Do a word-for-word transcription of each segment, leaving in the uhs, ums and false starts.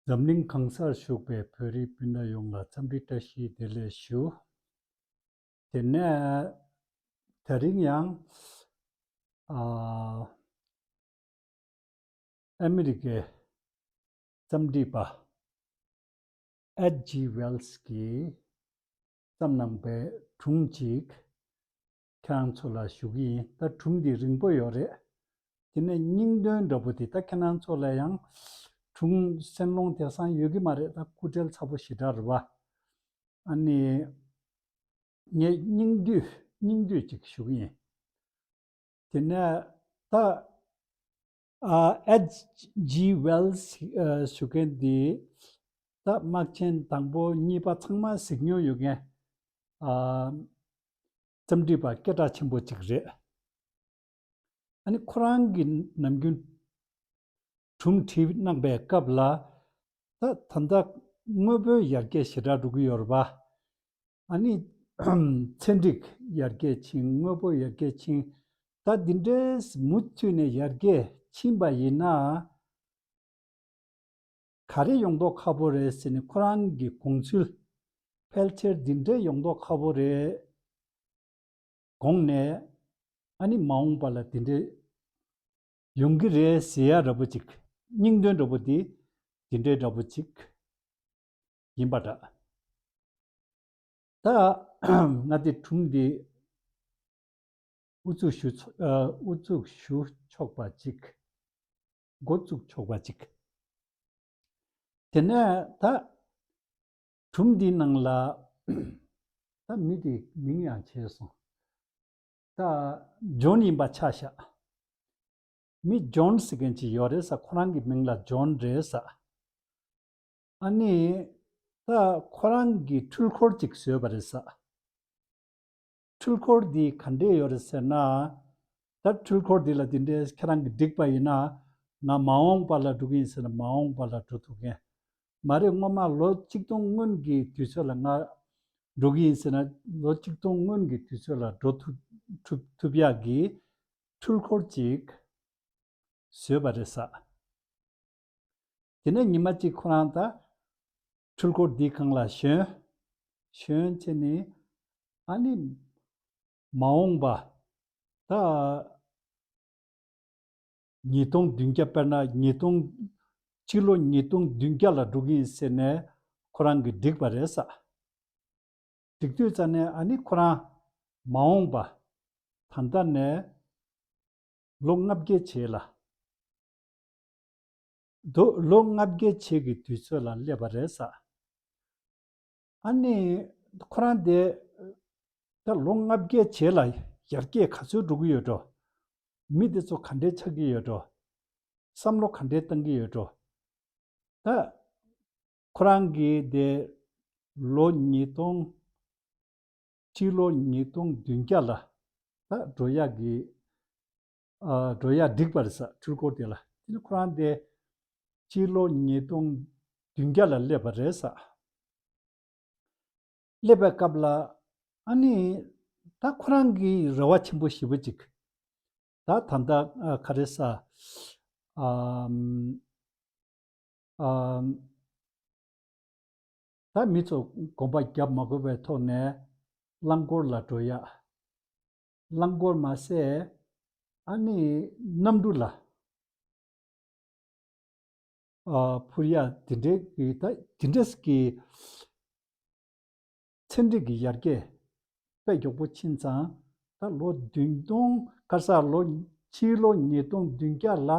འཛམ་གླིང་གང་སར་བཞུགས་པའི་བོད་རིགས་སྤུན་ཟླ་ཡོངས་ལ་འཚམས་འདྲི་བཀྲ་ཤིས་བདེ་ལེགས་ཞུ། དེ་ནས་དེ་རིང་ཡང་ཨ་ཨ་མི་རི་ཀའི་རྩོམ་སྒྲིག་པ་ཨེཆ་ཇི་ཝེལ་སི་གིས་བརྩམས་གནང་པའི་སྒྲུང་ཅིག་ཁྱེད་རང་ཚོ་ལ་ཞུ་གི་ཡིན། ད་སྒྲུང་འདི་རིང་པོ་ཡོད་རེད། དེ་ནས་སྙིང་དོན་འདྲ་པོ་འདི་ད་ཁྱེད་རང་ཚོ་ལ་ཡང་སྒྲུང་གསན་ལོང་དེང་སང་ཡོད་ཀྱི་མ་རེད། ད་སྐུ་བྲེལ་ཚ་པོ་ཞེ་དྲག་རེད་བ། ཨ་ནི་ངས་སྙིང་བསྡུས་སྙིང་བསྡུས་ཅིག་ཞུ་གི་ཡིན། དེ་ནས་ད་ཨ་ཨེཆ་ཇི་ཝེལ་སི་ཞུ་མཁན་འདི་ད་དམག་ཆེན་དང་པོ་གཉིས་པ་ཚང་མ་གཟིགས་མྱོང་ཡོད་མཁན་ཨ་རྩོམ་སྒྲིག་པ་སྐད་གྲགས་ཆེན་པོ་ཅིག་རེད། ཨ་ནི་ཁོ་རང་གིས་ནམ་རྒྱུན་སྒྲུང་བྲིས་གནང་པའི་སྐབས་ལ་ད་ད་ལྟ་དངོས་པོའི་ཡར་རྒྱས་ཞེ་དྲག་འགྲོ་གི་ཡོད་རེད་པ། ཨ་ནི་ཚན་རིག་ཡར་རྒྱས་ཕྱིན། དངོས་པོ་ཡར་རྒྱས་ཕྱིན། ད་འདི་འདྲའི་མུ་མཐུད་ནས་ཡར་རྒྱས་ཕྱིན་པ་ཡིན་ན། ག་རེ་ཡོང་མདོག་ཁ་པོ་རེད་ཟེར་ནས་ཁོ་རང་གི་དགོངས་ཚུལ་ཕལ་ཆེར་འདི་འདྲའི་ཡོང་མདོག་ཁ་པོ་རེད་དགོངས་ནས། ཨ་ནི་མ་འོངས་པ་ལ་འདི་འདྲའི་ཡོང་གི་རེད་ཟེར་ཡ་འདྲ་པོ་ཅིག་སྙིང་དོན་འདྲ་པོ་འདི་འདི་འདྲའི་འདྲ་པོ་ཅིག་ཡིན་པ་འདྲ། ད་ང་དེ་སྒྲུང་འདི་ཨུ་ཚུགས་ཞུ་ཚོ་ཨ་ཨུ་ཚུགས་ཞུ་ཆོག་པ་ཅིག་འགོ་བཙུགས་ཆོག་པ་ཅིག་དེ་ནས་ད་སྒྲུང་འདིའི་ནང་ལ་ད་མི་དེ་མིང་ཡང་བརྗེད་སོང་། ད་ཇོན་ཡིན་པ་ཆ་བཞག་མི་ཇོན་ཟེར་མཁན་ཅིག་ཡོད་རེད་ས། ཁོ་རང་གི་མིང་ལ་ཇོན་རེད་ས། ཨ་ནི་ད་ཁོ་རང་གིས་འཕྲུལ་འཁོར་ཅིག་བཟོས་པ་རེད་ས། འཕྲུལ་འཁོར་འདི་ག་འདྲས་ཡོད་རེད་ཟེར་ན། ད་འཕྲུལ་འཁོར་འདི་ལ་འདི་འདྲས་ཁྱེད་རང་གིས་བསྒྲིགས་པ་ཡིན་ན། ང་མ་འོངས་པ་ལ་འགྲོ་གི་ཡིན་ཟེར་ན་མ་འོངས་པ་ལ་འགྲོ་ཐུབ་མཁན་མ་རེད། སྔོན་མ་ལོ་གཅིག་སྟོང་སྔོན་གྱི་དུས་ཚོད་ལ་ང་འགྲོ་གི་ཡིན་ཟེར་ན་ལོ་གཅིག་སྟོང་སྔོན་གྱི་དུས་ཚོད་ལ་འགྲོ་ཐུབ་ཐུབ་ཐུབ་ཡག་གི་འཕྲུལ་འཁོར་ཅིག་བཟོས་པ་རེད་ས། དེ་ནས་ཉི་མ་གཅིག་ཁོ་རང་ད་འཕྲུལ་འཁོར་འདིའི་སྒང་ལ་ཞོན། ཞོན་བྱས་ནས་ཨ་ནི་མ་འོངས་པ་ད་ཉིས་སྟོང་བདུན་བརྒྱ། དཔེར་ན་ཉིས་སྟོང་། སྤྱི་ལོ་ཉིས་སྟོང་བདུན་བརྒྱ་ལ་འགྲོ་གི་ཡིན་ཟེར་ནས་ཁོ་རང་གིས་བསྒྲིགས་པ་རེད་ས། བསྒྲིགས་དུས་ཙ་ནས་ཨ་ནི་ཁོ་རང་མ་འོངས་པ་ད་ལྟ་ནས་ལོ་ལྔ་བརྒྱའི་རྗེས་ལ། ལོ་ལོ་ལྔ་བརྒྱའི་རྗེས་ཀྱི་དུས་ཚོད་ལ་སླེབས་པ་རེད་ས། ཨ་ནི་ཁོ་རང་དེ་ད་ལོ་ལྔ་བརྒྱའི་རྗེས་ལ་ཡར་རྒྱས་ག་ཚོད་འགྲོ་གི་ཡོད་འགྲོ། མི་དེ་ཚོ་ག་འདྲས་ཆགས་ཀྱི་ཡོད་འགྲོ། བསམ་བློ་ག་འདྲས་བཏང་གི་ཡོད་འགྲོ། ད་ཁོ་རང་གིས་དེ་ལོ་ཉིས་སྟོང་། སྤྱི་ལོ་ཉིས་སྟོང་བདུན་བརྒྱ་ལ་ད་འགྲོ་ཡག་གི་ཨ་འགྲོ་ཡག་བསྒྲིགས་པ་རེད་ས། འཕྲུལ་འཁོར་དེ་ལ། དེ་ནི་ཁོ་རང་དེ་སྤྱི་ལོ་ཉིས་སྟོང་བདུན་བརྒྱ་ལ་སླེབས་པ་རེད་ས། སླེབས་པའི་སྐབས་ལ་ཨ་ནི་ད་ཁོ་རང་གི་རེ་བ་ཆེན་པོ་ཞེ་པོ་ཅིག་ད་ད་ལྟ་ཨ་ག་རེ་ས། ཨམ། ཨམ། ད་མི་ཚོ་གོམ་པ་རྒྱབ་མ་དགོས་པའི་ཐོག་ནས་རླངས་འཁོར་ལ་འགྲོ་ཡག་རླངས་འཁོར་མ་ཟད་ཨ་ནི་གནམ་གྲུ་ལ་ཨ་འཕུར་ཡག་དེ་འདྲའི་གི་ད་དེ་འདྲས་ཀྱི་ཚན་རིག་གི་ཡར་རྒྱས་དཔེ་མགྱོགས་པོ་ཕྱིན་ཙང་། ད་ལོ་བདུན་སྟོང་ག་རེ་ཟ། ལོ་ཕྱི་ལོ་ཉིས་སྟོང་བདུན་བརྒྱ་ལ་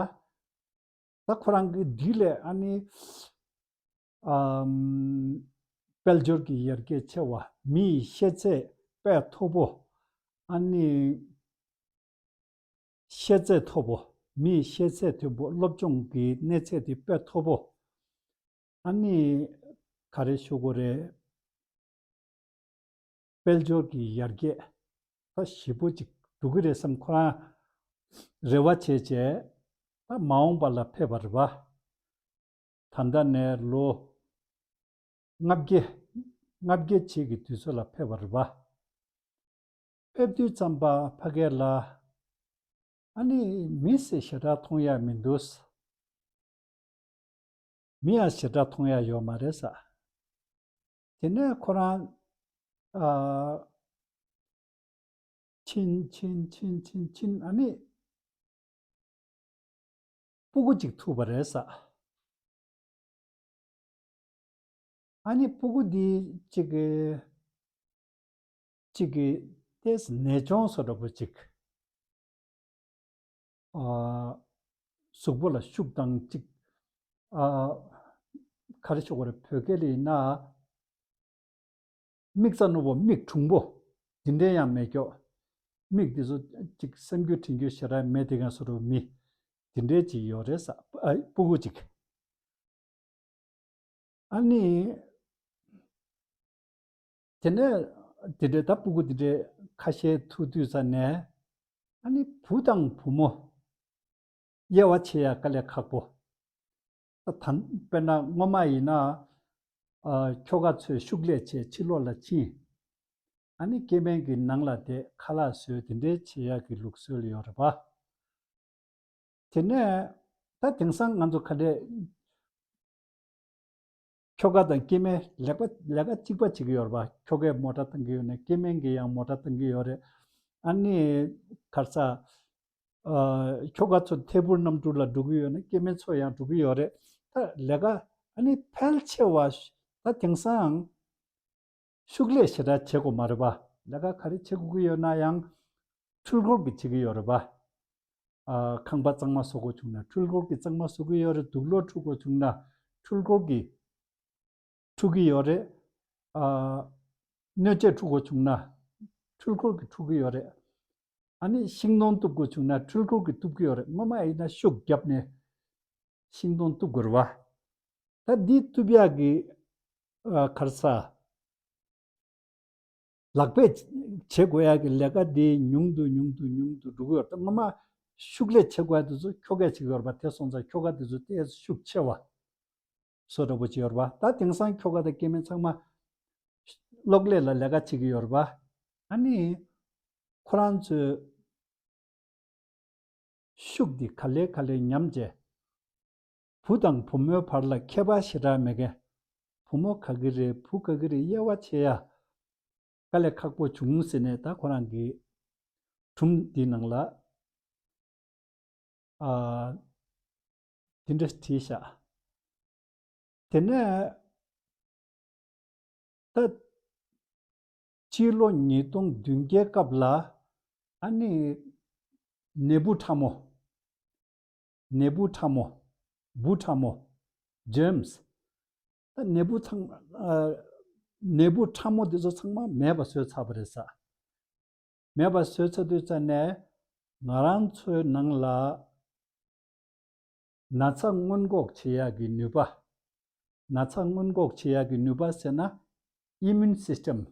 ད་ཁོ་རང་གི་འདི་ལས་ཨ་ནི་ཨམ། དཔལ་འབྱོར་གྱི་ཡར་རྒྱས་ཆེ་བ། མི་ཡི་ཤེས་ཚད་དཔེ་མཐོ་པོ། ཨ་ནི་ཤེས་ཚད་མཐོ་པོ། མི་ཡི་ཤེས་ཚད་མཐོ་པོ། སློབ་སྦྱོང་གི་གནས་ཚད་དེ་དཔེ་མཐོ་པོ། ཨ་ནི་ག་རེ་ཞུ་དགོས་རེད། དཔལ་འབྱོར་གྱི་ཡར་རྒྱས་ད་ཞེ་པོ་ཅིག་འགྲོ་གི་རེད་བསམ་ཁོ་རང་རེ་བ་བྱས་བྱས་ད་མ་འོངས་པ་ལ་ཕེབས་པ་རེད་པ། ད་ལྟ་ནས་ལོ་ལྔ་བརྒྱ། ལྔ་བརྒྱ་རྗེས་ཀྱི་དུས་ཚོད་ལ་ཕེབས་པ་རེད་པ། ཕེབས་དུས་ཙམ་པ་ཕ་གི་ལ་ཨ་ནི་མི་ཟེར་ཞེ་དྲག་མཐོང་ཡ་མི་འདུག་མི་ཡང་ཞེ་དྲག་མཐོང་ཡ་ཡོད་མ་རེད་ས། དེ་ནས་ཁོ་རང་ཨ་ཕྱིན་ཕྱིན་ཕྱིན་ཕྱིན་ཕྱིན་ཨ་ནི་སྤུ་གུ་གཅིག་ཐུག་པ་རེད་ས། ཨ་ནི་སྤུ་གུ་འདི་གཅིག་གི་གཅིག་གི་ཏེས་ནད་གཅོང་བཟོ་འདྲ་པོ་གཅིག་ཨ་གཟུགས་པོ་ལ་ཤུགས་དང་གཅིག་ཨ་ག་རེ་ཞུ་དགོས་རེད། བོད་སྐད་ལ་ཡིན་ན་མིག་རྩ་རྣོ་པོ་མིག་གྲུང་པོ་འདི་འདྲའི་ཡང་མེད་ཀྱོག་མིག་འདི་ཚོ་གཅིག་སེམས་རྒྱུད་དྲན་རྒྱུད་ཞེ་དྲག་མེད་དེ་ག་སོ་རུ་མི་འདི་འདྲའི་གཅིག་ཡོད་རེད་ས། ཨ་སྤུ་གུ་གཅིག་ཨ་ནི། དེ་ནས་དེ་འདྲའི་ད་སྤུ་གུ་དེ་འདྲའི་ཁ་ཤས་ཐུག་དུས་ཙ་ནས་ཨ་ནི་བུ་དང་བུ་མོ་དབྱེ་བ་ཕྱེ་ཡ་དཀའ་ལས་ཁག་པོ། ད་ད་དཔེར་ན་སྔོན་མ་ཡིན་ན་ཨ་ཁྱོ་ག་ཚོས་ཤུགས་ལས་བྱས་ཕྱི་ལོགས་ལ་ཕྱིན། ཨ་ནི་སྐྱེ་དམན་གྱི་ནང་ལ་བསྡད་ཁ་ལག་བཟོས་དེ་འདྲའི་བྱེད་ཡ་གི་ལུགས་སྲོལ་ཡོད་རེད་པ། དེ་ནས་ད་དེང་སང་ང་ཚོ་ག་འདྲས་ཁྱོ་ག་དང་སྐྱེ་དམན་ལས་ཀ་ལས་ཀ་གཅིག་པ་བྱེད་ཀྱི་ཡོད་རེད་པ། ཁྱོ་གས་མོ་ཊ་བཏང་གི་ཡོད་ན་སྐྱེ་དམན་གྱིས་ཡང་མོ་ཊ་བཏང་གི་ཡོད་རེད། ཨ་ནི་ག་རེ་ཟ། ཨ་ཁྱོ་ག་ཚོ་ཐད་འཕུར་གནམ་གྲུ་ལ་འགྲོ་གི་ཡོད་ན་སྐྱེ་དམན་ཚོ་ཡང་འགྲོ་གི་ཡོད་རེད། ད་ལས་ཀ་ཨ་ནི་ཕལ་ཆེ་བ་ད་དེང་སང་ཤུགས་ལས་ཞེ་དྲག་བྱེད་དགོས་མ་རེད་པ། ལས་ཀ་ག་རེ་བྱེད་དགོས་ཀྱི་ཡོད་ན་ཡང་འཕྲུལ་འཁོར་གྱིས་བྱེད་ཀྱི་ཡོད་རེད་པ། ཨ་ཁང་པ་གཙང་མ་བཟོ་དགོས་བྱུང་ན་འཕྲུལ་འཁོར་གྱིས་གཙང་མ་བཟོ་གི་ཡོད་རེད། དུག་ལོག་འཁྲུ་དགོས་བྱུང་ན་འཕྲུལ་འཁོར་གྱིས་འཁྲུ་གི་ཡོད་རེད། ཨ་སྣོད་ཆས་འཁྲུ་དགོས་བྱུང་ན་འཕྲུལ་འཁོར་གྱིས་འཁྲུ་གི་ཡོད་རེད། ཨ་ནི་ཤིང་སྡོང་གཏུབ་དགོས་བྱུང་ན་འཕྲུལ་འཁོར་གྱིས་གཏུབ་གི་ཡོད་རེད། སྔོན་མ་ཡིན་ན་ཤུགས་བརྒྱབ་ནས་ཤིང་སྡོང་གཏུབ་དགོས་རེད་བ། ད་འདི་གཏུབ་ཡག་གི་ཨ་ག་རེ་ཟ། ལག་པས་བྱེད་དགོས་ཡག་གི་ལས་ཀ་འདི་ཉུང་དུ་ཉུང་དུ་ཉུང་དུ་འགྲོ་གི་ཡོད་རེད། ད་སྔོན་མ་ཤུགས་ལས་བྱེད་དགོས་ཡག་དེ་ཚོ་ཁྱོ་གས་བྱེད་ཀྱི་ཡོད་རེད་པ། དེ་སོང་ཙང་ཁྱོ་ག་དེ་ཚོ་ཏོག་ཙམ་ཤུགས་ཆེ་བ་བཟོ་འདྲ་པོ་བྱེད་ཡོད་རེད་པ། ད་དེང་སང་ཁྱོ་ག་དང་སྐྱེ་དམན་ཚང་མ་གློག་ཀླད་ལ་ལས་ཀ་བྱེད་ཀྱི་ཡོད་རེད་པ། ཨ་ནི་ཁོ་རང་ཚོས་ཤུགས་འདི་ག་ལེ་ག་ལེ་ཉམས་བྱས། བུ་དང་བུ་མོའི་བར་ལ་ཁྱད་པར་ཞེ་དྲག་མེད་མཁན། བུ་མོ་ག་གི་རེད་བུ་ག་གི་རེད་དབྱེ་བ་ཕྱེ་ཡ་དཀའ་ལས་ཁག་པོ་བྱུང་ཟེར་ནས་ད་ཁོ་རང་གི་སྒྲུང་འདི་ནང་ལ་ཨ་དེ་འདྲ་བྲིས་ཤག་དེ་ནས་ད་སྤྱི་ལོ་ཉིས་སྟོང་བདུན་བརྒྱའི་སྐབས་ལ་ཨ་ནི་ནད་འབུ་ཕྲ་མོ། ནད་འབུ་ཕྲ་མོ། འབུ་ཕྲ་མོ། Germs། ད་ནད་འབུ་ཚང་ཨ་ནད་འབུ་ཕྲ་མོ་འདི་ཚོ་ཚང་མ་མེད་པ་བཟོས་ཚར་བ་རེད་ས། མེད་པ་བཟོས་ཚར་དུས་ཙ་ནས་ང་རང་ཚོའི་ནང་ལ་ན་ཚ་སྔོན་འགོག་བྱེད་ཡག་གི་ནུས་པ། ན་ཚ་སྔོན་འགོག་བྱེད་ཡག་གི་ནུས་པ་ཟེར་ན་immune system།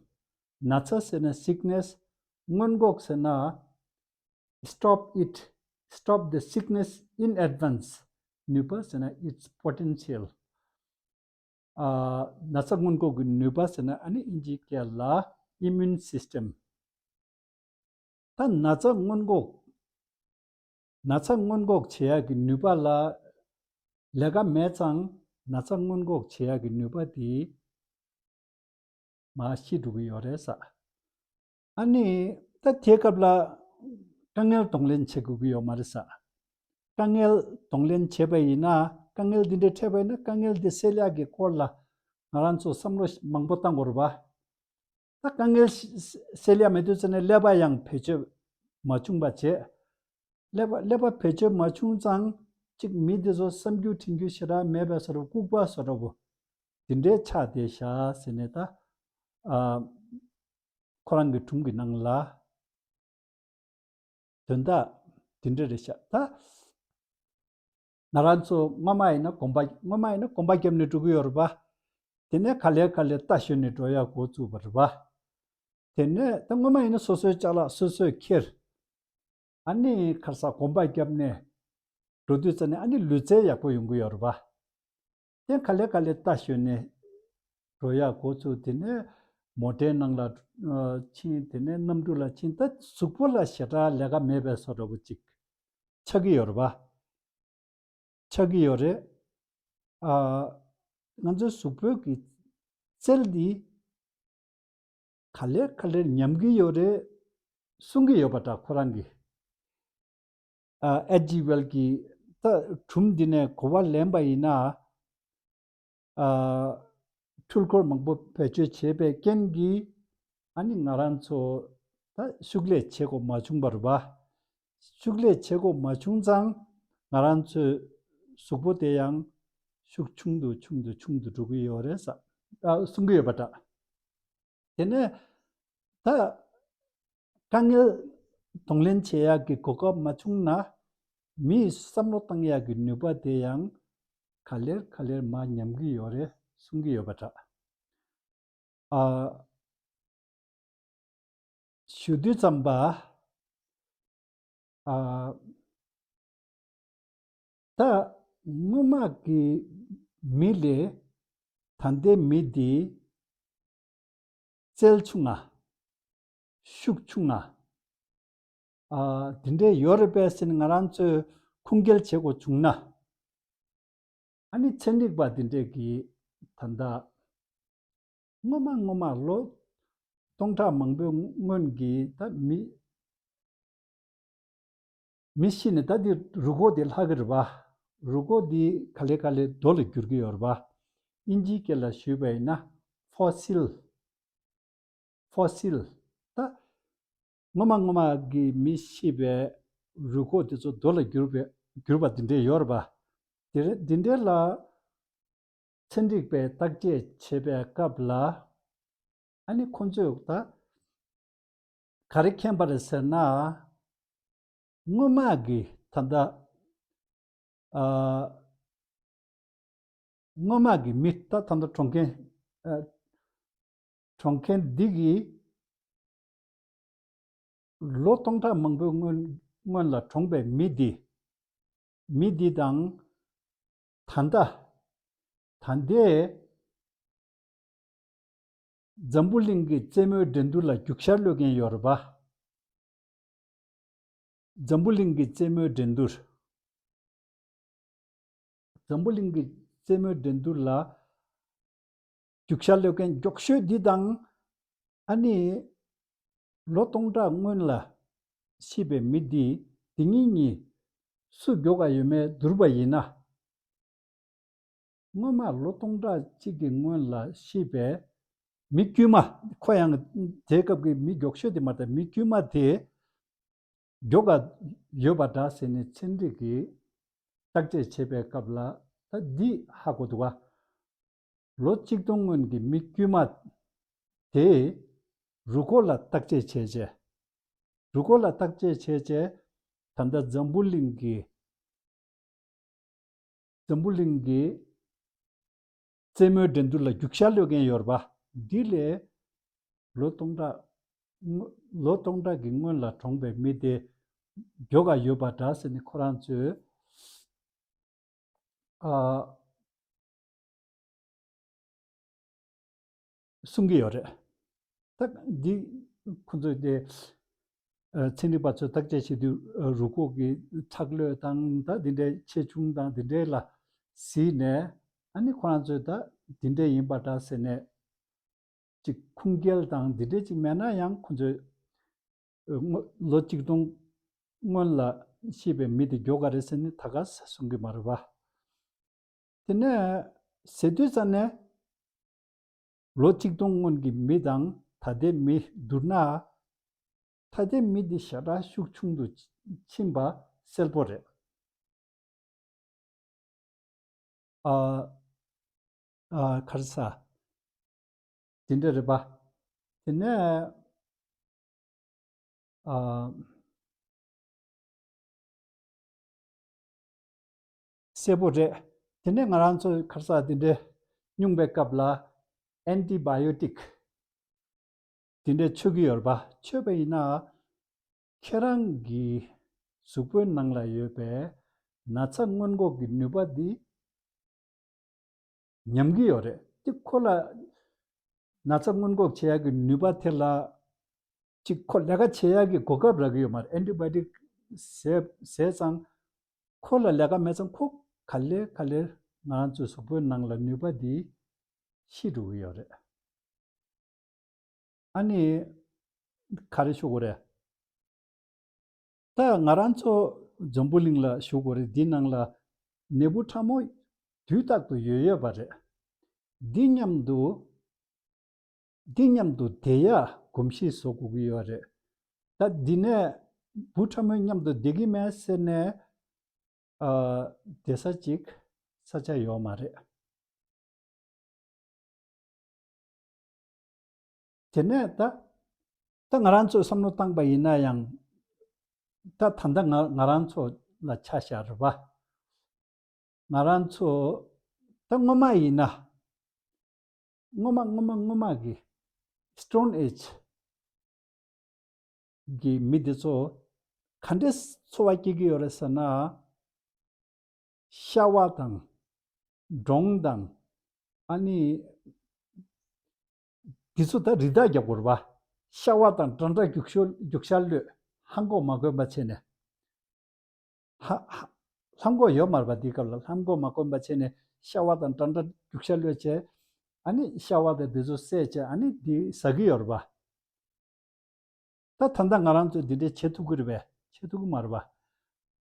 ན་ཚ་ཟེར་ན་sickness། སྔོན་འགོག་ཟེར་ན་stop it, stop the sickness in advance། ནུས་པ་ཟེར་ན་its potential། ཨ་ན་ཚ་སྔོན་འགོག་གི་ནུས་པ་ཟེར་ན་ཨ་ནི་ཨིན་ཇིའི་སྐད་ལ་immune system། ད་ན་ཚ་སྔོན་འགོག་ན་ཚ་སྔོན་འགོག་བྱེད་ཡག་གི་ནུས་པ་ལ་ལས་ཀ་མེད་ཙང་ན་ཚ་སྔོན་འགོག་བྱེད་ཡག་གི་ནུས་པ་དེ་མར་ཤི་འགྲོ་གི་ཡོད་རེད་ས། ཨ་ནི་ད་དེའི་སྐབས་ལ་དཀའ་ངལ་གདོང་ལེན་བྱེད་དགོས་ཀྱི་ཡོད་མ་རེད་ས། དཀའ་ངལ་གདོང་ལེན་བྱས་པ་ཡིན་ན་དཀའ་ངལ་འདི་འདྲ་འཕྲད་པ་ཡིན་ན་དཀའ་ངལ་འདི་སེལ་ཡག་གི་སྐོར་ལ་ང་རང་ཚོ་བསམ་བློ་མང་པོ་བཏང་དགོས་རེད་པ། ད་དཀའ་ངལ་སེལ་ཡག་མེད་དུས་ཙམ་ནས་ཀླད་པ་ཡང་བེད་སྤྱོད་མ་བྱུང་བ་བྱས། ཀླད་པ་ཀླད་པ་བེད་སྤྱོད་མ་བྱུང་ཙང་གཅིག་མི་དེ་ཚོ་བསམ་རྒྱུ་དྲན་རྒྱུ་ཞེ་དྲག་མེད་པའི་བཟོ་འདྲ་ལྐུགས་པ་བཟོ་འདྲ་པོ་དེ་འདྲའི་ཆགས་བསྡད་ཤག་ཟེར་ནས་ད་ཨ་ཁོ་རང་གི་སྒྲུང་གི་ནང་ལ་དོན་དག་དེ་འདྲ་རེད་ཤག་ད་ང་རང་ཚོ་སྔོན་མ་ཡིན་ན་གོམ་པ་སྔོན་མ་ཡིན་ན་གོམ་པ་བརྒྱབ་ནས་འགྲོ་གི་ཡོད་རེད་པ། དེ་ནས་ག་ལེ་ག་ལེ་རྟ་ཞོན་ནས་འགྲོ་ཡག་འགོ་བཙུགས་པ་རེད་པ། དེ་ནས་ད་སྔོན་མ་ཡིན་ན་སོ་སོའི་ཅ་ལག་སོ་སོས་ཁྱེར། ཨ་ནི་ག་རེ་ཟ་གོམ་པ་བརྒྱབ་ནས་འགྲོ་དུས་ཙ་ནས་ཨ་ནི་ལུས་རྩལ་ཡག་པོ་ཡོང་གི་ཡོད་རེད་པ། དེ་ག་ལེ་ག་ལེ་རྟ་ཞོན་ནས་འགྲོ་ཡག་འགོ་ཚུགས། དེ་ནས་མོ་ཊའི་ནང་ལ་ཕྱིན། དེ་ནས་གནམ་གྲུ་ལ་ཕྱིན། ད་གཟུགས་པོ་ལ་ཞེ་དྲག་ལས་ཀ་མེད་པའི་བཟོ་འདྲ་པོ་ཅིག་ཆགས་ཀྱི་ཡོད་རེད་པ། ཆགས་ཀྱི་ཡོད་རེད། ཨ་ ང་ཚོའི་གཟུགས་པོའི་གི་རྩལ་འདི་ག་ལེར་ག་ལེར་ཉམས་ཀྱི་ཡོད་རེད་གསུང་གི་ཡོད་པ་འདྲ་ཁོ་རང་གིས། ཨ་ཨེ་ཇི་ཝེལ་གྱིས་ད་སྒྲུང་འདི་ནས་གོ་བ་ལེན་པ་ཡིན་ན། ཨ་འཕྲུལ་འཁོར་མང་པོ་བེད་སྤྱོད་བྱས་པའི་རྐྱེན་གྱིས་ཨ་ནི་ང་རང་ཚོ་ད་ཤུགས་ལས་བྱེད་དགོས་མ་བྱུང་བ་རེད་པ། ཤུགས་ལས་བྱེད་དགོས་མ་བྱུང་ཙང་ང་རང་ཚོའི་གཟུགས་པོ་དེ་ཡང་ཤུགས་ཆུང་དུ་ཆུང་དུ་ཆུང་དུ་འགྲོ་གི་ཡོད་རེད་ས། ཨ་གསུང་གི་ཡོད་པ་འདྲ། དེ་ནས་ད་དཀའ་ངལ་གདོང་ལེན་བྱེད་ཡག་གི་གོ་སྐབས་མ་བྱུང་ན་མིས་བསམ་བློ་བཏང་ཡག་གི་ནུས་པ་དེ་ཡང་ག་ལེར་ག་ལེར་མར་ཉམས་ཀྱི་ཡོད་རེད་གསུང་གི་ཡོད་པ་འདྲ། ཨ་ཞུ་དུས་ཙམ་པ། ཨ་ད་སྔོན་མ་གི་མི་ལས་ད་ལྟའི་མི་འདི་རྩལ་ཆུང་ང་། ཤུགས་ཆུང་ང་། ཨ་དེ་འདྲས་ཡོད་རེད་པས་ཟེར་ནས་ང་རང་ཚོས་ཁུངས་སྐྱེལ་བྱེད་དགོས་བྱུང་ན། ཨ་ནི་ཚན་རིག་པ་འདི་འདྲས་ཀྱིས་ད་ལྟ་སྔོན་མ་སྔོན་མ་ལོ་སྟོང་ཕྲག་མང་པོའི་སྔོན་གྱི་ད་མི་མི་ཤི་ནས་ད་འདི་རུས་ཁོག་འདི་ལྷག་གི་རེད་པ། རུས་ཁོག་འདི་ག་ལེ་ག་ལེ་རྡོ་ལ་འགྱུར་གྱི་ཡོད་རེད་པ། དབྱིན་ཇིའི་སྐད་ལ་ཞུས་པ་ཡིན་ན་ཕོ་སིལ། ཕོ་སིལ། ད་སྔོན་མ་སྔོན་མ་གི་མི་ཤི་བའི་རུས་ཁོག་དེ་ཚོ་རྡོ་ལ་གྱུར་པའི་གྱུར་པ་དེ་འདྲས་ཡོད་རེད་པ། དེ་རེད། དེ་འདྲས་ལ་ཚན་རིག་པས་བརྟག་དཔྱད་བྱེད་པའི་སྐབས་ལ་ཨ་ནི་ཁོ་ཚོས་ད་ག་རེ་མཁྱེན་པ་རེད་ཟེར་ན། སྔོན་མ་གི་ད་ལྟ་ཨ་སྔོན་མ་གི་མི་ད་ད་ལྟ་གྲོངས་མཁན་ཨ་གྲོངས་མཁན་འདི་གི་ལོ་སྟོང་ཕྲག་མང་པོའི་སྔོན་སྔོན་ལ་གྲོངས་པའི་མི་འདི། མི་འདི་དང་ད་ལྟ་ད་ལྟའི་འཛམ་བུ་གླིང་གི་རྩེད་མོའི་འགྲན་བསྡུར་ལ་རྒྱུག་ཤར་གློད་མཁན་ཡོད་རེད་པ། འཛམ་བུ་གླིང་གི་རྩེད་མོའི་འགྲན་བསྡུར། འཛམ་བུ་གླིང་གི་རྩེད་མོའི་འགྲན་བསྡུར་ལ་རྒྱུག་ཤར་གློད་མཁན་མགྱོགས་ཤོས་འདི་དང་། ཨ་ནི་ལོ་སྟོང་ཕྲག་སྔོན་ལ་ཤི་བའི་མི་འདི་དེ་གཉིས་གཉིས་སུ་མགྱོགས་ག་ཡོད་མེད་བསྡུར་བ་ཡིན་ན། སྔོན་མ་ལོ་སྟོང་ཕྲག་གཅིག་གི་སྔོན་ལ་ཤི་བའི་མི་དཀྱུས་མ། ཁོ་ཡང་དེའི་སྐབས་ཀྱི་མི་མགྱོགས་ཤོས་དེ་མ་རེད། མི་དཀྱུས་མ་དེ་མགྱོགས་ག་ཡོད་པ་འདྲ་ཟེར་ནས་ཚན་རིག་གིས་བརྟག་དཔྱད་བྱེད་པའི་སྐབས་ལ་ད་འདི་ཧ་གོ་འདུག་ག་ལོ་གཅིག་སྟོང་སྔོན་གྱི་མི་དཀྱུས་མ་དེ་རུས་ཁོག་ལ་བརྟག་དཔྱད་བྱས་རྗེས། རུས་ཁོག་ལ་བརྟག་དཔྱད་བྱས་རྗེས། ད་ལྟ་འཛམ་བུ་གླིང་གི་འཛམ་བུ་གླིང་གི་རྩེད་མོའི་འགྲན་བསྡུར་ལ་རྒྱུག་ཤར་གློད་མཁན་ཡོད་རེད་པ། འདི་ལས་ལོ་སྟོང་ཕྲག་སྔོ- ལོ་སྟོང་ཕྲག་གི་སྔོན་ལ་གྲོངས་པའི་མི་དེ་མགྱོགས་ག་ཡོད་པ་འདྲ་ཟེར་ནས་ཁོ་རང་ཚོས་ཨ་གསུང་གི་ཡོད་རེད། ད་འདི་ཁོ་ཚོས་དེ་ཨ་ཚན་རིག་པ་ཚོས་བརྟག་དཔྱད་བྱེད་དུས་ཨ་རུས་ཁོག་གི་ཁྲག་རློན་དང་ད་འདི་འདྲའི་ཆེ་ཆུང་དང་འདི་འདྲའི་ལ་གཟིགས་ནས། ཨ་ནི་ཁོ་རང་ཚོས་ད་འདི་འདྲའི་ཡིན་པ་འདྲ་ཟེར་ནས་ཅིག་ཁུངས་སྐྱེལ་དང་འདི་འདྲའི་ཅིག་མེད་ན་ཡང་ཁོ་ཚོས་ཨ་སྔོ- ལོ་གཅིག་སྟོང་སྔོན་ལ་ཤི་བའི་མི་དེ་མགྱོགས་ག་རེད་ཟེར་ནས་ད་ག་ས་གསུང་གི་མ་རེད་པ། དེ་ནས་ཟེར་དུས་ཙ་ནས་ལོ་གཅིག་སྟོང་སྔོན་གྱི་མི་དང་ད་ལྟའི་མི་བསྡུར་ན། ད་ལྟའི་མི་འདི་ཞེ་དྲག་ཤུགས་ཆུང་དུ་ཕྱིན་པ་གསལ་པོ་རེད། ཨ་ཨ་ག་རེ་ཟ། དེ་འདྲ་རེད་པ། དེ་ནས་ཨ་གསལ་པོ་རེད། དེ་ནས་ང་རང་ཚོ་ག་རེ་ཟ་དེ་འདྲའི་སྨྱུང་པའི་སྐབས་ལ་ཨན་ཊི་བྷ་ཡོ་ཊིག་དེ་འདྲ་མཆོད་ཀྱི་ཡོད་རེད་པ། མཆོད་པ་ཡིན་ན་ཁྱེད་རང་གི་གཟུགས་པོའི་ནང་ལ་ཡོད་པའི་ན་ཚ་སྔོན་འགོག་གི་ནུས་པ་འདི་ཉམས་ཀྱི་ཡོད་རེད། དེ་ཁོ་ལ་ན་ཚ་སྔོན་འགོག་བྱེད་ཡག་གི་ནུས་པ་དེ་ལ་ཅིག་ཁོ་ལས་ཀ་བྱེད་ཡག་གི་གོ་སྐབས་རག་གི་ཡོད་མ་རེད། ཨན་ཊི་བྷ་ཡོ་ཊིག་བཟས་བཟས་ཙང་ཁོ་ལ་ལས་ཀ་མེད་ཙང་ཁོ་ག་ལེར་ག་ལེར་ ང་རང་ཚོའི་གཟུགས་པོའི་ནང་ལ་ནུས་པ་འདི་ཤི་འགྲོ་གི་ཡོད་རེད། ཨ་ནི་ག་རེ་ཞུ་དགོས་རེད། ད་ང་རང་ཚོ་འཛམ་བུ་གླིང་ལ་བཞུགས་དགོས་རེད། འདི་ནང་ལ་ནད་འབུ་ཕྲ་མོ་དུས་རྟག་ཏུ་ཡོད་ཡོད་པ་རེད། འདི་མཉམ་དུ་འདི་མཉམ་དུ་བསྡད་ཡག་གོམས་གཤིས་བཟོ་དགོས་ཀྱི་ཡོད་རེད། ད་འདི་ནས་འབུ་ཕྲ་མོའི་མཉམ་དུ་བསྡད་ཀྱི་མེད་ཟེར་ནས་ཨ་བསྡད་ས་ཅིག་ས་ཆ་ཡོད་མ་རེད། དེ་ནས་ད་ད་ང་རང་ཚོས་བསམ་བློ་བཏང་པ་ཡིན་ན་ཡང་ད་ད་ལྟ་ང་ང་རང་ཚོ་ལ་ཆ་བཞག་རེད་པ། ང་རང་ཚོ་ད་སྔོན་མ་ཡིན་ན་སྔོན་མ་སྔོན་མ་སྔོན་མ་གི་Stone Age གི་མི་དེ་ཚོ་ག་འདྲས་འཚོ་བ་སྐྱེལ་གྱི་ཡོད་རེད་ཟེར་ན། ཤ་བ་དང་། འབྲོང་དང་། ཨ་ནི། འདི་ཚོ་ད་རི་དྭགས་རྒྱག་དགོས་རེད་པ། ཤ་བ་དང་འདྲ་འདྲ་རྒྱུག་ཤོར་རྒྱུག་ཤར་གློད། ལྷམ་གོག་མ་གོན་པ་བྱས་ནས། ཧ་ཧ། ལྷམ་གོག་ཡོད་མ་རེད་པ། འདི་སྐབས་ལ་ལྷམ་གོག་མ་གོན་པ་བྱས་ནས་ཤ་བ་དང་འདྲ་འདྲ་རྒྱུག་ཤར་གློད་བྱས། ཨ་ནི་ཤ་བ་དང་འདི་ཚོ་བསད་བྱས། ཨ་ནི་འདི་ཟ་གི་ཡོད་རེད་པ། ད་ད་ལྟ་ང་རང་ཚོས་འདི་འདྲའི་བྱེད་ཐུབ་ཀྱི་རེད་པས། བྱེད་ཐུབ་ཀྱི་མ་རེད་པ།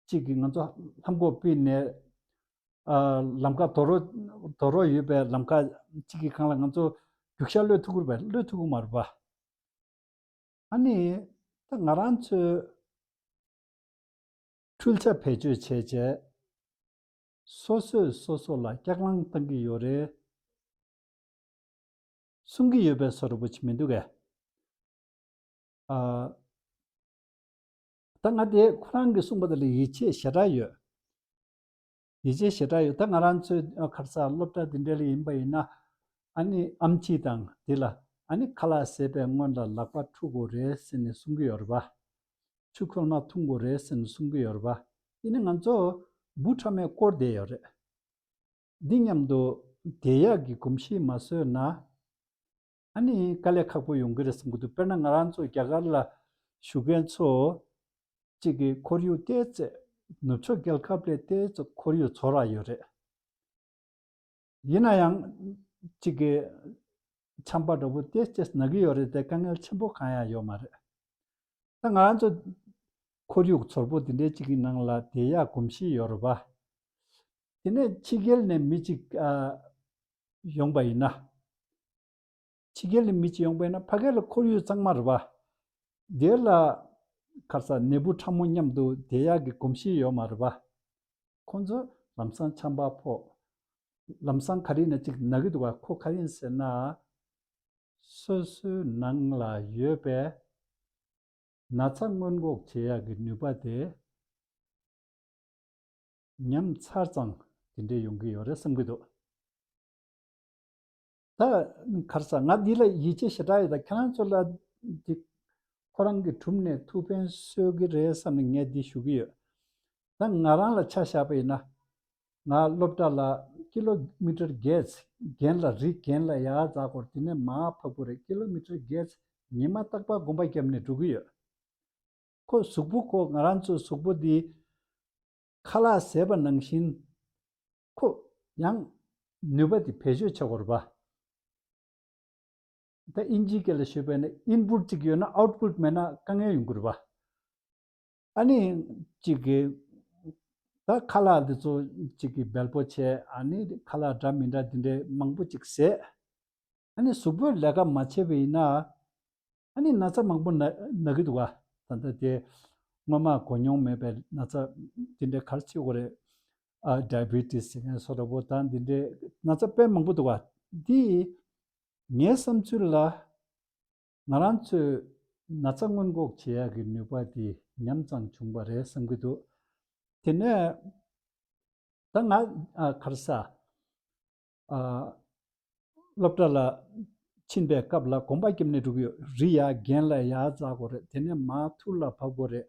གཅིག་གིས་ང་ཚོ་ལྷམ་གོག་ཕུད་ནས་ཨ་ལམ་ཁ་དོག་རོ་དོག་རོ་ཡོད་པའི་ལམ་ཁ་གཅིག་གི་སྒང་ལ་ང་ཚོ་རྒྱུག་ཤར་གློད་ཐུབ་ཀྱི་རེད་པས། གློད་ཐུབ་ཀྱི་མ་རེད་པ། ཨ་ནི་ད་ང་རང་ཚོས་འཕྲུལ་ཆ་བེད་སྤྱོད་བྱས་བྱས་སོ་སོས་སོ་སོ་ལ་སྐྱག་ལང་བཏང་གི་ཡོད་རེད། གསུང་གི་ཡོད་པའི་བཟོ་འདྲ་པོ་ཅིག་མི་འདུག་གས། ཨ། ད་ང་དེ་ཁོ་རང་གིས་གསུངས་པ་དེ་ལ་ཡིད་ཆེས་ཞེ་དྲག་ཡོད། ཡིད་ཆེས་ཞེ་དྲག་ཡོད། ད་ང་རང་ཚོའི་ཨ་ག་རེ་ཟ་སློབ་གྲྭ་འདི་འདྲ་ལ་ཡིན་པ་ཡིན་ན། ཨ་ནི་ཨེམ་ཆི་དང་དེ་ལ་ཨ་ནི་ཁ་ལག་བཟས་པའི་སྔོན་ལ་ལག་པ་འཁྲུ་དགོས་རེད་ཟེར་ནས་གསུང་གི་ཡོད་རེད་པ། ཆུ་ཁོལ་མ་འཐུང་དགོས་རེད་ཟེར་ནས་གསུང་གི་ཡོད་རེད་པ། དེ་ནི་ང་ཚོ་འབུ་ཕྲ་མས་བསྐོར་བསྡད་ཡོད་རེད། འདི་མཉམ་དུ་བསྡད་ཡག་གི་གོམས་གཤིས་མ་བཟོས་ན། ཨ་ནི་དཀའ་ལས་ཁག་པོ་ཡོང་གི་རེད་བསམ་གྱི་འདུག་དཔེར་ན་ང་རང་ཚོ་རྒྱ་གར་ལ་བཞུགས་མཁན་ཚོ་གཅིག་གི་ཁོར་ཡུག་ཏོག་ཙམ་ནུབ་ཕྱོགས་རྒྱལ་ཁབ་ལས་ཏོག་ཙམ་ཁོར་ཡུག་བཙོག་ར་ཡོད་རེད། ཡིན་ན་ཡང་གཅིག་གི་ཆམ་པ་འདྲ་པོ་ཏོག་ཙམ་ན་གི་ཡོད་རེད་དེ། དཀའ་ངལ་ཆེན་པོ་གང་ཡང་ཡོད་མ་རེད། ད་ང་རང་ཚོ་ཁོར་ཡུག་བཙོག་པོ་དེ་འདྲའི་གཅིག་གི་ནང་ལ་བསྡད་ཡག་གོམས་གཤིས་ཡོད་རེད་པ། དེ་ནས་ཕྱི་རྒྱལ་ནས་མི་གཅིག་ཨ་ཡོང་པ་ཡིན་ན། ཕྱི་རྒྱལ་ནས་མི་གཅིག་ཡོང་པ་ཡིན་ན། ཕ་གི་ལ་ཁོར་ཡུག་གཙང་མ་རེད་པ། དེ་ལ་ག་རེ་ཟ་ནད་འབུ་ཕྲ་མོ་མཉམ་དུ་བསྡད་ཡག་གི་གོམས་གཤིས་ཡོད་མ་རེད་པ། ཁོང་ཚོ་ལམ་སང་ཆམ་པ་ཕོག་ལམ་སང་ག་རེ་ཡིན་ན་གཅིག་ན་གི་འདུག་པ། ཁོ་ག་རེ་ཡིན་ཟེར་ན། སོ་སོའི་ནང་ལ་ཡོད་པའི་ན་ཚ་སྔོན་འགོག་བྱེད་ཡག་གི་ནུས་པ་དེ་ཉམས་ཚར་ཙང་དེ་འདྲས་ཡོང་གི་ཡོད་རེད་བསམ་གྱི་འདུག་ད་ག་རེ་ཟ། ང་འདི་ལ་ཡིད་ཆེས་ཞེ་དྲག་ཡོད། ད་ཁྱེད་རང་ཚོ་ལ་འདི་ཁོ་རང་གི་གྲུབ་ནས་ཐུགས་ཕན་གསོས་ཀྱི་རེད་བསམ་ནས་ངས་འདི་ཞུ་གི་ཡོད། ད་ང་རང་ལ་ཆ་བཞག་པ་ཡིན་ན། ང་སློབ་གྲྭ་ལ་ཀི་ལོ་མི་ཊར་བརྒྱད་རྒན་ལ་རི་རྒན་ལ་ཡར་འཛེག་དགོས་རེད། དེ་ནས་མར་འཕགས་དགོས་རེད། ཀི་ལོ་མི་ཊར་བརྒྱད་ཉི་མ་རྟག་པར་གོམ་པ་བརྒྱབ་ནས་འགྲོ་གི་ཡོད། ཁོ་གཟུགས་པོ་ཁོ་ང་རང་ཚོའི་གཟུགས་པོ་འདི་ཁ་ལག་བཟས་པ་ནང་བཞིན་ཁོ་ཡང་ནུས་པ་འདི་བེད་སྤྱོད་བྱེད་དགོས་རེད་པ། ད་ཨིན་ཇིའི་སྐད་ལ་ཞུས་པ་ཡིན་ན་ཨིན་པུཊ་གཅིག་ཡོད་ན་ཨའུཊ་པུཊ་མེད་ན་དཀའ་ངལ་ཡོང་གི་རེད་པ། ཨ་ནི་གཅིག་གི་ད་ཁ་ལག་འདི་ཚོ་གཅིག་གི་སྦལ་པོ་བྱས། ཨ་ནི་ཁ་ལག་འདྲ་མི་འདྲ་འདི་འདྲའི་མང་པོ་གཅིག་བཟས། ཨ་ནི་གཟུགས་པོས་ལས་ཀ་མ་བྱས་པ་ཡིན་ན། ཨ་ནི་ན་ཚ་མང་པོ་ན་ན་གི་འདུག་ག་ད་ལྟ་དེ་སྔོན་མ་གོ་མྱོང་མེད་པའི་ན་ཚ་འདི་འདྲའི་ག་རེ་ཟེར་དགོས་རེད། ཨ་ཌའི་བྷི་ཊི་སི་ཟེར་མཁན་བཟོ་འདྲ་པོ་དང་འདི་འདྲའི་ན་ཚ་དཔེ་མང་པོ་འདུག་ག་འདི་ངའི་བསམ་ཚུལ་ལ་ང་རང་ཚོས་ན་ཚ་སྔོན་འགོག་བྱེད་ཡག་གི་ནུས་པ་དེ་ཉམས་ཙམ་བྱུང་བ་རེད་བསམ་གྱི་འདུག་དེ་ནས་ད་ང་ཨ་ག་རེ་ཟ་ཨ་སློབ་གྲྭ་ལ་ཕྱིན་པའི་སྐབས་ལ་གོམ་པ་བརྒྱབ་ནས་འགྲོ་གི་ཡོད། རི་ཡར་རྒན་ལ་ཡར་འཛེག་དགོས་རེད། དེ་ནས་མར་ཐུར་ལ་བབས་དགོས་རེད།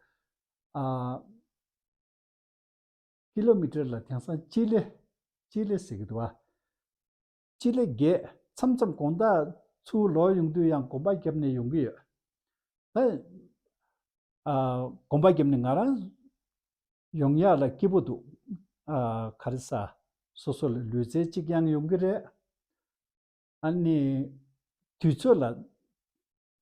ཨ་ཀི་ལོ་མི་ཊར་ལ་དེང་སང་སྤྱི་ལེ་སྤྱི་ལེ་ཟེར་གྱི་འདུག་པ། སྤྱི་ལེ་བརྒྱད། མཚམས་མཚམས་དགོང་དག་ཚུར་ལོག་ཡོང་དུས་ཡང་གོམ་པ་བརྒྱབ་ནས་ཡོང་གི་ཡོད། ད་ཨ་གོམ་པ་བརྒྱབ་ནས་ང་རང་ཡོང་ཡག་ལ་སྐྱིད་པོ་འདུག་ཨ་ག་རེ་ཟ། སོ་སོ་ལ་ལུས་རྩལ་གཅིག་ཡང་ཡོང་གི་རེད། ཨ་ནི་དུས་ཚོད་ལ་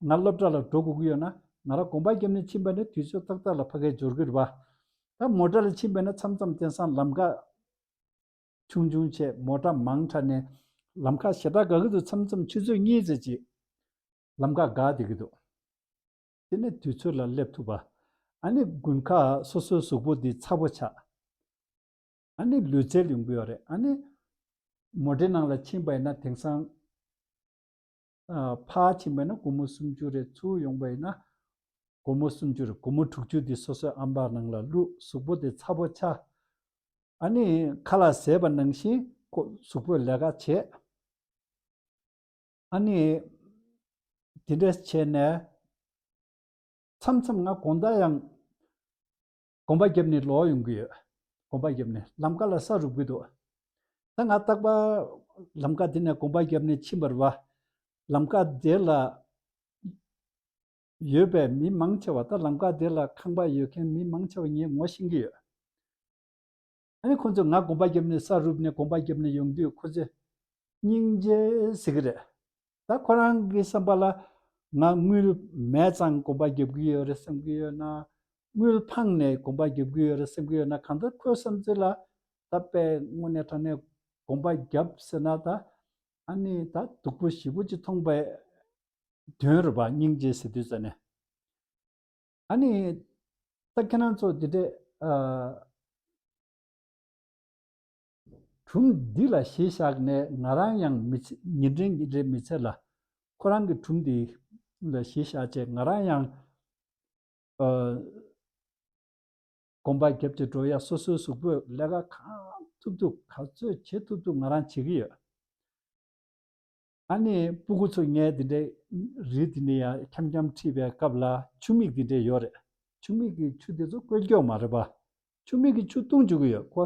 ང་སློབ་གྲྭ་ལ་འགྲོ་དགོས་ཀྱི་ཡོད་ན། ང་རང་གོམ་པ་བརྒྱབ་ནས་ཕྱིན་པ་ནི་དུས་ཚོད་ཏག་ཏག་ལ་ཕ་གིར་འབྱོར་གྱི་རེད་པ། ད་མོ་ཊ་ལ་ཕྱིན་པ་ན་མཚམས་མཚམས་དེང་སང་ལམ་ཁ་ཆུང་ཆུང་བྱས། མོ་ཊ་མང་དྲགས་ནས་ལམ་ཁ་ཞེ་དྲག་འགག་གི་འདུག་མཚམས་མཚམས་ཆུ་ཚོད་གཉིས་ཙམ་ཅིག་ལམ་ཁ་འགག་བསྡད་ཀྱི་འདུག་དེ་ནས་དུས་ཚོད་ལ་སླེབས་ཐུབ་པ། ཨ་ནི་དགུན་ཁ་སོ་སོའི་གཟུགས་པོ་འདི་ཚ་པོ་ཆགས། ཨ་ནི་ལུས་རྩལ་ཡོང་གི་ཡོད་རེད། ཨ་ནི་མོ་ཊའི་ནང་ལ་ཕྱིན་པ་ཡིན་ན་དེང་སང་ཨ་ཕར་ཕྱིན་པ་ཡིན་ན་སྒོར་མོ་སུམ་ཅུ་རེད། ཚུར་ཡོང་པ་ཡིན་ན་སྒོར་མོ་སུམ་ཅུ་རེད། སྒོར་མོ་དྲུག་ཅུ་འདི་སོ་སོའི་ཨམ་བར་ནང་ལ་བླུགས། གཟུགས་པོ་དེ་ཚ་པོ་ཆགས། ཨ་ནི་ཁ་ལག་བཟས་པ་ནང་བཞིན་ཁོ་གཟུགས་པོས་ལས་ཀ་བྱེད། ཨ་ནི་དེ་འདྲས་བྱས་ནས་མཚམས་མཚམས་ང་དགོང་དག་ཡང་གོམ་པ་བརྒྱབ་ནས་ལོག་ཡོང་གི་ཡོད། གོམ་པ་བརྒྱབ་ནས་ལམ་ཁ་ལ་ས་རུབ་ཀྱི་འདུག་ད་ང་རྟག་པར་ལམ་ཁ་དེ་ནས་གོམ་པ་བརྒྱབ་ནས་ཕྱིན་པ་རེད་པ། ལམ་ཁ་དེ་ལ་ཡོད་པའི་མི་མང་ཆེ་བ། ད་ལམ་ཁ་དེ་ལ་ཁང་པ་ཡོད་མཁན་མི་མང་ཆེ་བ་ངས་ངོ་ཤེས་ཀྱི་ཡོད། ཨ་ནི་ཁོ་ཚོས་ང་གོམ་པ་བརྒྱབ་ནས་ས་རུབ་ནས་གོམ་པ་བརྒྱབ་ནས་ཡོང་དུས་ཁོ་ཚོས་སྙིང་རྗེ་ཟེར་གྱི་རེད། ད་ཁོ་རང་གི་བསམ་པ་ལ་ང་དངུལ་མེད་ཙང་གོམ་པ་བརྒྱབ་ཀྱི་ཡོད་རེད་བསམ་གྱི་ཡོད་ན། དངུལ་འཕངས་ནས་གོམ་པ་བརྒྱབ་ཀྱི་ཡོད་རེད་བསམ་གྱི་ཡོད་ན། གང་ལྟར་ཁོའི་བསམ་ཚུལ་ལ་ད་དཔེ་དངོས་གནས་དྲང་གནས་གོམ་པ་བརྒྱབ་ཟེར་ན། ད་ཨ་ནི་ད་སྡུག་པོ་ཞེ་པོ་ཅིག་མཐོང་པའི་དོན་རེད་པ། སྙིང་རྗེ་ཟེར་དུས་ཙ་ནས། ཨ་ནི་ད་ཁྱེད་རང་ཚོ་འདི་འདྲས་ཨ་སྒྲུང་འདི་ལ་གཞི་བཞག་ནས་ང་རང་ཡང་མི་ཚེ་ཉིན་རེ་ཉིན་རེ་མི་ཚེ་ལ་ཁོ་རང་གི་སྒྲུང་འདི་ལ་གཞི་བཞག་བྱས་ང་རང་ཡང་ཨ་གོམ་པ་བརྒྱབ་བྱས་འགྲོ་ཡ། སོ་སོའི་གཟུགས་པོས་ལས་ཀ་གང་ཐུབ་ཐུབ་ག་ཚོད་བྱེད་ཐུབ་ཐུབ་ང་རང་བྱེད་ཀྱི་ཡོད། ཨ་ནི་སྤུ་གུ་ཚོ་ངས་འདི་འདྲའི་རི་འདི་ནས་ཡར་འཁྱམ་འཁྱམ་ཁྲིད་པའི་སྐབས་ལ་ཆུ་མིག་འདི་འདྲས་ཡོད་རེད། ཆུ་མིག་གི་ཆུ་འདི་ཚོ་བཀོལ་རྒྱུ་མ་རེད་པ། ཆུ་མིག་གི་ཆུ་བཏུང་བཅུག་གི་ཡོད། ཁོ་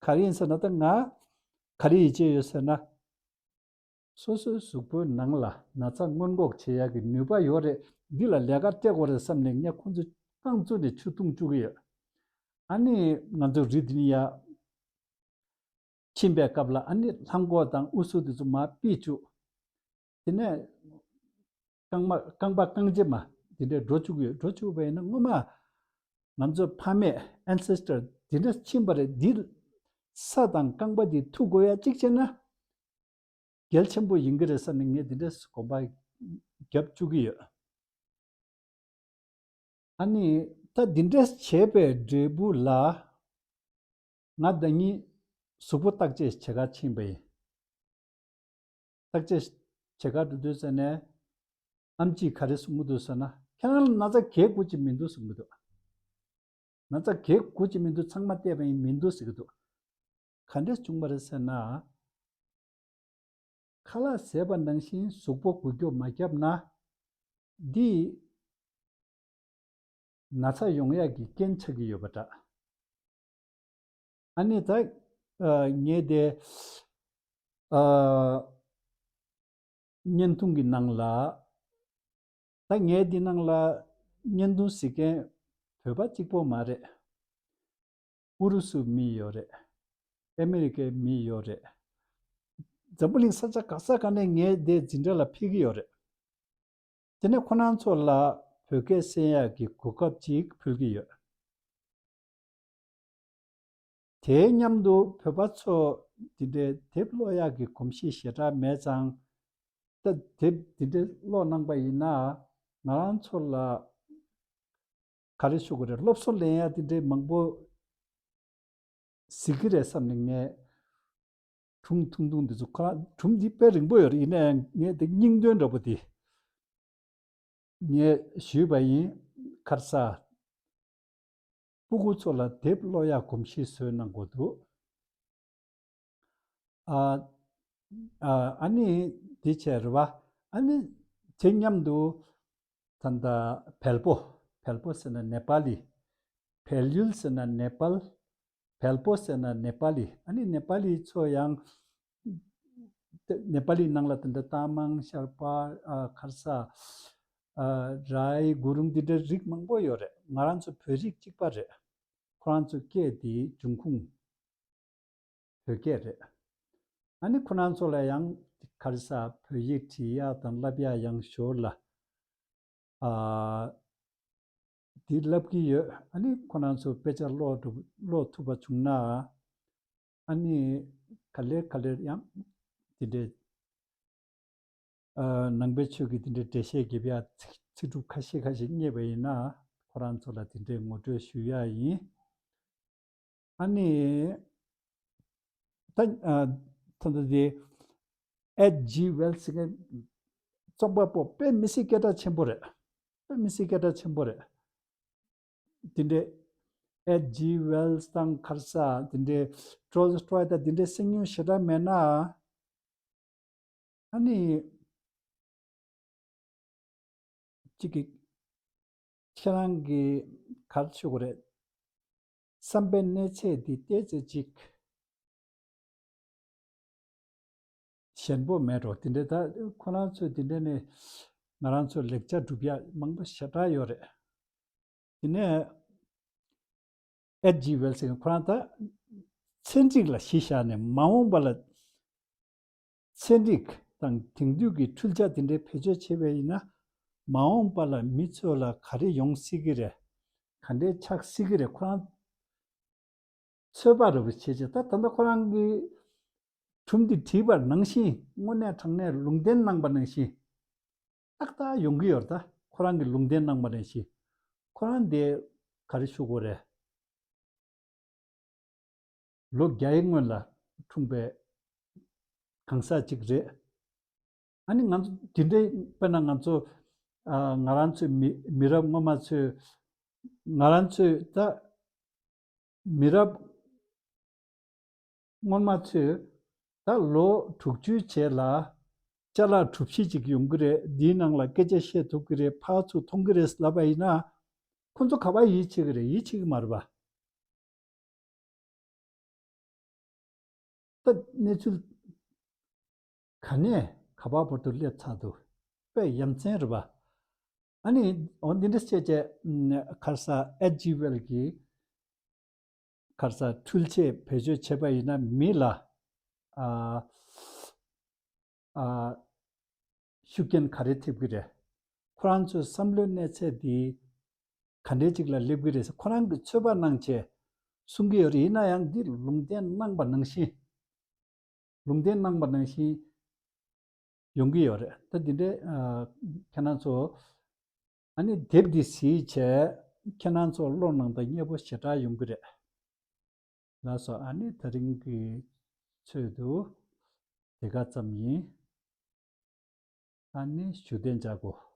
ག་རེ་ཡིན་ཟེར་ན། ད་ང་ག་རེ་ཡིད་ཆེས་ཡོད་ཟེར་ན། སོ་སོའི་གཟུགས་པོའི་ནང་ལ་ན་ཚ་སྔོན་འགོག་བྱེད་ཡག་གི་ནུས་པ་ཡོད་རེད། འདི་ལ་ལས་ཀ་སྤྲད་དགོས་རེད་བསམ་ནས་ངས་ཁོང་ཚོ་རྐང་བཙུགས་ནས་ཆུ་བཏུང་བཅུག་གི་ཡོད། ཨ་ནི་ང་ཚོ་རི་འདི་ནས་ཡར་ཕྱིན་པའི་སྐབས་ལ་ཨ་ནི་ལྷམ་གོག་དང་ཨུ་ཚུགས་དེ་ཚོ་མར་ཕུད་བཅུག་དེ་ནས་རྐང་མ་རྐང་པ་རྐང་རྗེས་མ་དེ་འདྲས་འགྲོ་བཅུག་གི་ཡོད། འགྲོ་བཅུག་པ་ཡིན་ན་སྔོན་མ་ང་ཚོའི་ཕ་མེས་ancestor དེ་འདྲས་ཕྱིན་པ་རེད། འདི་ས་དང་རྐང་པ་འདི་འཐུ་དགོས་ཡ་གཅིག་བྱས་ན་གལ་ཆེན་པོ་ཡིན་གྱི་རེད་བསམ་ནས་ངས་འདི་འདྲས་གོམ་པ་བརྒྱབ་བཅུག་གི་ཡོད། ཨ་ནི་ད་འདི་འདྲས་བྱས་པའི་འབྲས་བུ་ལ་ང་ཟླ་ཉིན་གཟུགས་པོ་བརྟག་དཔྱད་བྱེད་གར་ཕྱིན་པ་ཡིན། བརྟག་དཔྱད་བྱེད་གར་འགྲོ་དུས་ཙ་ནས་ཨེམ་ཆིས་ག་རེ་གསུང་གི་འདུག་ཟེར་ན། ཁྱེད་རང་ལ་ན་ཚ་གས་དགོས་ཀྱི་མི་འདུག་གསུང་གི་འདུག་ན་ཚ་གས་དགོས་ཀྱི་མི་འདུག་ཚང་མ་བལྟས་པ་ཡིན། མི་འདུག་ཟེར་གྱི་འདུག་ག་འདྲས་བྱུང་བ་རེད་ཟེར་ན། ཁ་ལག་བཟས་པ་ནང་བཞིན་གཟུགས་པོ་འགུལ་སྐྱོད་མ་བརྒྱབ་ན། འདི་ན་ཚ་ཡོང་ཡག་གི་རྐྱེན་ཆགས་ཀྱི་ཡོད་པ་འདྲ། ཨ་ནི་ད་ཨ་ངས་དེ་ཨ་བརྙན་ཐུང་གི་ནང་ལ། ད་ངས་འདི་ནང་ལ་བརྙན་ཐུང་གཟིགས་མཁན་བོད་པ་གཅིག་པོ་མ་རེད། ཨུ་རུ་སུའི་མི་ཡོད་རེད། ཨ་མི་རི་ཀའི་མི་ཡོད་རེད། འཛམ་བུ་གླིང་ས་ཆ་ག་ས་ག་ནས་ངས་འདི་འཛིན་གྲྭ་ལ་ཕེབས་ཀྱི་ཡོད་རེད། དེ་ནས་ཁོ་རང་ཚོ་ལ་བོད་སྐད་གསན་ཡག་གི་གོ་སྐབས་ཅིག་ཕུལ་གྱི་ཡོད། དེའི་མཉམ་དུ་བོད་པ་ཚོ་འདི་འདྲའི་དེབ་ཀློག་ཡག་གི་གོམས་གཤིས་ཞེ་དྲག་མེད་ཙང་། ད་དེབ་འདི་འདྲའི་ཀློག་གནང་པ་ཡིན་ན་ང་རང་ཚོ་ལ་ག་རེ་ཞུ་དགོས་རེད། སློབ་གསོ་ལེན་ཡག་འདི་འདྲའི་མང་པོ་གཟིགས་ཀྱི་རེད་བསམ་ནས་ངས་སྒྲུང་ཐུང་ཐུང་འདི་ཚོ། ཁོ་རང་སྒྲུང་འདི་དཔེ་རིང་པོ་ཡོད་རེད། ཡིན་ན་ཡང་ངས་འདི་སྙིང་དོན་འདྲ་པོ་འདི་ངས་ཞུས་པ་ཡིན། ཁར་ས་སྤུ་གུ་ཚོ་ལ་དེབ་ཀློག་ཡག་གོམས་གཤིས་བཟོས་གནང་དགོས་འདུག་ཨ་ཨ་ཨ་ནི་འདི་བྱས་རེད་བ། ཨ་ནི་དེ་མཉམ་དུ་ད་ལྟ་བལ་པོ། བལ་པོ་ཟེར་ན་ནེ་པ་ལི། བལ་ཡུལ་ཟེར་ན་ནེ་པཱལ། བལ་པོ་ཟེར་ན་ནེ་པ་ལི། ཨ་ནི་ནེ་པ་ལི་ཚོ་ཡང་ནེ་པ་ལི་ནང་ལ་དེ་འདྲ་རྟ་མང་ཤར་པ། ཨ་ཁར་ས། ཨ་རའི་གུ་རུང་འདི་འདྲའི་རིགས་མང་པོ་ཡོད་རེད། ང་རང་ཚོ་བོད་རིགས་གཅིག་པ་རེད། ཁོ་རང་ཚོ་སྐད་དེའི་འབྱུང་ཁུངས། བོད་སྐད་རེད། ཨ་ནི་ཁོ་རང་ཚོ་ལ་ཡང་ག་རེ་ཟ་བོད་ཡིག་བྲིས་ཡག་དང་བསླབ་ཡག་ཡང་ཞོར་ལ། ཨ། འདི་བསླབ་ཀྱི་ཡོད། ཨ་ནི་ཁོ་རང་ཚོ་དཔེ་ཆ་ཀློག་ཐུབ་ཀློག་ཐུབ་པ་བྱུང་ན། ཨ་ནི་ག་ལེར་ག་ལེར་ཡང་དེ་འདྲའི་ཨ། ནང་པའི་ཆོས་ཀྱི་དེ་འདྲའི་འགྲེལ་བཤད་རྒྱབ་ཡ་ཚིག་ཚིག་གྲུབ་ཁ་ཤས་ཁ་ཤས་རྙེད་པ་ཡིན་ན། ཁོ་རང་ཚོ་ལ་དེ་འདྲའི་ངོ་སྤྲོད་ཞུ་ཡ་ཡིན། ཨ་ནི། ད་ཨ། ད་ལྟ་དེ་ཨེཆ་ཇི་ཝེལ་ཟེར་མཁན་རྩོམ་པ་པོ་དཔེ་མི་སྲིད་སྐད་གྲགས་ཆེན་པོ་རེད། དཔེ་མི་སྲིད་སྐད་གྲགས་ཆེན་པོ་རེད། དེ་འདྲའི་ཨེཆ་ཇི་ཝེལ་དང་ག་རེ་ཟ་དེ་འདྲའི་ཊོལ་སི་ཊོའི་དང་དེ་འདྲའི་གསན་མྱོང་ཞེ་དྲག་མེད་ན། ཨ་ནི། གཅིག་གིས་ཁྱེད་རང་གིས་ག་རེ་ཞུ་དགོས་རེད། བསམ་པའི་གནས་ཚད་འདི་ཏོག་ཙམ་ཅིག་ཞན་པོ་མེད་འགྲོ། དེ་འདྲའི་ད་ཁོ་རང་ཚོས་དེ་འདྲའི་ནས་ང་རང་ཚོས་ལེགས་ཆ་སྒྲུབ་ཡ་མང་པོ་ཞེ་དྲག་ཡོད་རེད། དེ་ནས་ཨེཆ་ཇི་ཝེལ་ཟེར་མཁན་ཁོ་རང་ད་ཚན་རིག་ལ་གཞི་བཞག་ནས་མ་འོངས་པ་ལ་ཚན་རིག་དང་དེང་དུས་ཀྱི་འཕྲུལ་ཆ་དེ་འདྲའི་བེད་སྤྱོད་བྱས་པ་ཡིན་ན། མ་འོངས་པ་ལ་མི་ཚོ་ལ་ག་རེ་ཡོང་སྲིད་ཀྱི་རེད། ག་འདྲའི་ཆགས་སྲིད་ཀྱི་རེད། ཁོ་རང་ཚོད་དཔག་འདྲ་པོ་བྱས་བྱས། ད་ད་ལྟ་ཁོ་རང་གིས་སྒྲུང་འདི་བྲིས་པ་ནང་བཞིན། དངོས་གནས་དྲང་གནས་ལུང་བསྟན་གནང་པ་ནང་བཞིན་ཏག་ཏག་ཡོང་གི་ཡོད་རེད། ད་ཁོ་རང་གིས་ལུང་བསྟན་གནང་པ་ནང་བཞིན། ཁོ་རང་དེ་ག་རེ་ཞུ་དགོས་རེད། ལོ་བརྒྱ་ཡི་སྔོན་ལ་འཁྲུངས་པའི་གང་ཟག་ཅིག་རེད། ཨ་ནི་ང་ཚོ་དེ་འདྲའི་དཔེར་ན་ང་ཚོ་ཨ། ང་རང་ཚོའི་མི་མི་རབས་སྔོན་མ་ཚོས། ང་རང་ཚོའི་ད་མི་རབས་སྔོན་མ་ཚོས་ད་ལོ་དྲུག་ཅུའི་རྗེས་ལ་ཅ་ལག་གྲུ་བཞི་ཅིག་ཡོང་གི་རེད། འདིའི་ནང་ལ་སྐད་ཆ་བཤད་ཐུབ་ཀྱི་རེད། ཕར་ཚུར་མཐོང་གི་རེད་ལབ་པ་ཡིན་ན། ཁོ་ཚོ་ག་པར་ཡིད་ཆེས་ཀྱི་རེད། ཡིད་ཆེས་ཀྱི་མ་རེད་པ། ད་གནས་ཚུལ་ག་ནས་ག་པར་བར་དུ་སླེབས་ཚར་འདུག། དཔེ་ཡ་མཚན་རེད་པ། ཨ་ནི་འོ་འདི་འདྲ་བྱས་བྱས། ག་རེ་ཟ་ཨེཆ་ཇི་ཝེལ་གྱིས་ག་རེ་ཟ་འཕྲུལ་ཆས་བེད་སྤྱོད་བྱས་པ་ཡིན་ན་མི་ལ་ཨ། ཨ། ཤུགས་རྐྱེན་ག་རེ་ཐེབས་ཀྱི་རེད། ཁོ་རང་ཚོའི་བསམ་བློའི་གནས་ཚད་འདི་ག་འདྲའི་ཅིག་ལ་སླེབས་ཀྱི་རེད་ཟེར་ཁོ་རང་གིས་ཚོད་དཔག་གནང་བྱས་གསུང་གི་ཡོད་རེད། ཡིན་ན་ཡང་འདི་ལུང་བསྟན་གནང་པ་ནང་བཞིན། ལུང་བསྟན་གནང་པ་ནང་བཞིན་ཡོང་གི་ཡོད་རེད། ད་འདི་འདྲའི་ཨ། ཁྱེད་རང་ཚོ་ཨ་ནི་དེབ་འདི་གཟིགས་བྱས་ཁྱེད་རང་ཚོ་བློ་ནང་དང་མཉེས་པོ་ཞེ་དྲག་ཡོང་གི་རེད། ལགས་སོ། ཨ་ནི་དེ་རིང་གི་ཚོད་དུ་དེ་ག་ཙམ་ཡིན། ཨ་ནི་བཞུགས་གདན་འཇགས་དགོས།